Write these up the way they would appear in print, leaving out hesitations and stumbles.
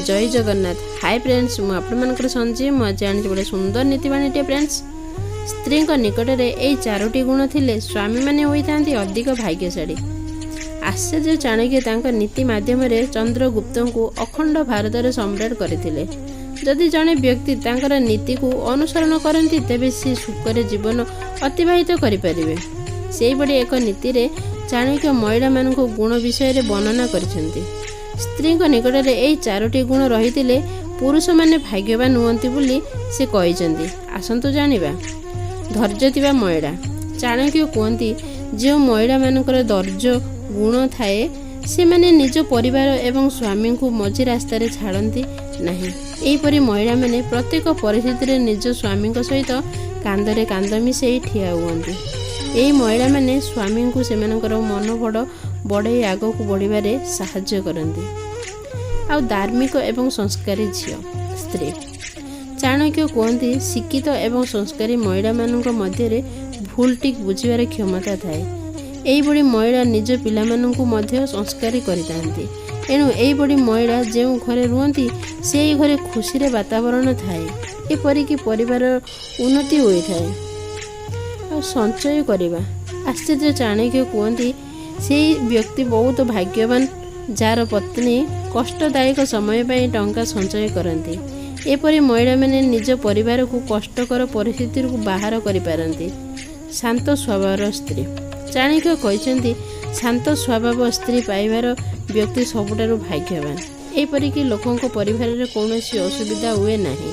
ଜୟ Jagannath. High friends, ମୁଁ ଆପଣମାନଙ୍କର ସଞ୍ଜୀବ। ମୁଁ ଆଜି ଆଣିଛି ଗୋଟେ ସୁନ୍ଦର ନୀତିବାଣୀଟିଏ। ଫ୍ରେଣ୍ଡସ୍, ସ୍ତ୍ରୀଙ୍କ ନିକଟରେ ଏଇ ଚାରୋଟି ଗୁଣ ଥିଲେ ସ୍ୱାମୀମାନେ ହୋଇଥାନ୍ତି ଅଧିକ ଭାଗ୍ୟଶାଳୀ। ଆଚାର୍ଯ୍ୟ ଚାଣକ୍ୟ ତାଙ୍କ ନୀତି ମାଧ୍ୟମରେ ଚନ୍ଦ୍ରଗୁପ୍ତଙ୍କୁ ଅଖଣ୍ଡ ଭାରତରେ ସମ୍ରାଟ କରିଥିଲେ। ଯଦି ଜଣେ ବ୍ୟକ୍ତି ତାଙ୍କର ନୀତିକୁ ଅନୁସରଣ କରନ୍ତି, ତେବେ ସେ ସୁଖରେ ଜୀବନ ଅତିବାହିତ କରିପାରିବେ। ସେହିଭଳି ଏକ ନୀତିରେ ଚାଣକ୍ୟ ମହିଳାମାନଙ୍କ ଗୁଣ ବିଷୟରେ ବର୍ଣ୍ଣନା କରିଛନ୍ତି। ସ୍ତ୍ରୀଙ୍କ ନିକଟରେ ଏହି ଚାରୋଟି ଗୁଣ ରହିଥିଲେ ପୁରୁଷମାନେ ଭାଗ୍ୟବାନ ହୁଅନ୍ତି ବୋଲି ସେ କହିଛନ୍ତି। ଆସନ୍ତୁ ଜାଣିବା। ଧୈର୍ଯ୍ୟ ଥିବା ମହିଳା। ଚାଣକ୍ୟ କୁହନ୍ତି, ଯେଉଁ ମହିଳାମାନଙ୍କର ଧୈର୍ଯ୍ୟ ଗୁଣ ଥାଏ, ସେମାନେ ନିଜ ପରିବାର ଏବଂ ସ୍ୱାମୀଙ୍କୁ ମଝି ରାସ୍ତାରେ ଛାଡ଼ନ୍ତି ନାହିଁ। ଏହିପରି ମହିଳାମାନେ ପ୍ରତ୍ୟେକ ପରିସ୍ଥିତିରେ ନିଜ ସ୍ୱାମୀଙ୍କ ସହିତ କାନ୍ଧରେ କାନ୍ଧ ମିଶାଇ ଠିଆ ହୁଅନ୍ତି। ଏହି ମହିଳାମାନେ ସ୍ୱାମୀଙ୍କୁ ସେମାନଙ୍କର ମନୋବଳ ବଢ଼େଇ ଆଗକୁ ବଢ଼ିବାରେ ସାହାଯ୍ୟ କରନ୍ତି। ଆଉ ଧାର୍ମିକ ଏବଂ ସଂସ୍କାରୀ ଝିଅ ସ୍ତ୍ରୀ। ଚାଣକ୍ୟ କୁହନ୍ତି, ଶିକ୍ଷିତ ଏବଂ ସଂସ୍କାରୀ ମହିଳାମାନଙ୍କ ମଧ୍ୟରେ ଭୁଲ ଠିକ୍ ବୁଝିବାର କ୍ଷମତା ଥାଏ। ଏହିଭଳି ମହିଳା ନିଜ ପିଲାମାନଙ୍କୁ ମଧ୍ୟ ସଂସ୍କାରୀ କରିଥାନ୍ତି। ଏଣୁ ଏହିଭଳି ମହିଳା ଯେଉଁ ଘରେ ରୁହନ୍ତି, ସେହି ଘରେ ଖୁସିରେ ବାତାବରଣ ଥାଏ, ଏପରିକି ପରିବାର ଉନ୍ନତି ହୋଇଥାଏ। ଆଉ ସଞ୍ଚୟ କରିବା। ଆଚାର୍ଯ୍ୟ ଚାଣକ୍ୟ କୁହନ୍ତି, ସେଇ ବ୍ୟକ୍ତି ବହୁତ ଭାଗ୍ୟବାନ ଯାହାର ପତ୍ନୀ କଷ୍ଟଦାୟକ ସମୟ ପାଇଁ ଟଙ୍କା ସଞ୍ଚୟ କରନ୍ତି। ଏପରି ମହିଳାମାନେ ନିଜ ପରିବାରକୁ କଷ୍ଟକର ପରିସ୍ଥିତିରୁ ବାହାର କରିପାରନ୍ତି। ଶାନ୍ତ ସ୍ୱଭାବର ସ୍ତ୍ରୀ। ଚାଣକ୍ୟ କହିଛନ୍ତି, ଶାନ୍ତ ସ୍ୱଭାବ ସ୍ତ୍ରୀ ପାଇବାର ବ୍ୟକ୍ତି ସବୁଠାରୁ ଭାଗ୍ୟବାନ। ଏପରିକି ଲୋକଙ୍କ ପରିବାରରେ କୌଣସି ଅସୁବିଧା ହୁଏ ନାହିଁ।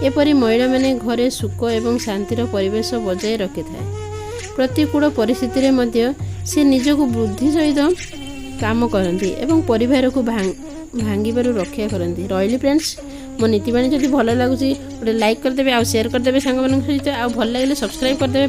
ଏପରି ମହିଳାମାନେ ଘରେ ସୁଖ ଏବଂ ଶାନ୍ତିର ପରିବେଶ ବଜାୟ ରଖିଥାଏ। ପ୍ରତିକୂଳ ପରିସ୍ଥିତିରେ ମଧ୍ୟ ସେ ନିଜକୁ ବୁଦ୍ଧି ସହିତ କାମ କରନ୍ତି ଏବଂ ପରିବାରକୁ ଭାଙ୍ଗିବାରୁ ରକ୍ଷା କରନ୍ତି। ରହିଲି ଫ୍ରେଣ୍ଡସ୍, ମୋ ନୀତିବାଣୀ ଯଦି ଭଲ ଲାଗୁଛି, ଗୋଟେ ଲାଇକ୍ କରିଦେବେ ଆଉ ସେୟାର କରିଦେବେ ସାଙ୍ଗମାନଙ୍କ ସହିତ। ଆଉ ଭଲ ଲାଗିଲେ ସବସ୍କ୍ରାଇବ୍ କରିଦେବେ।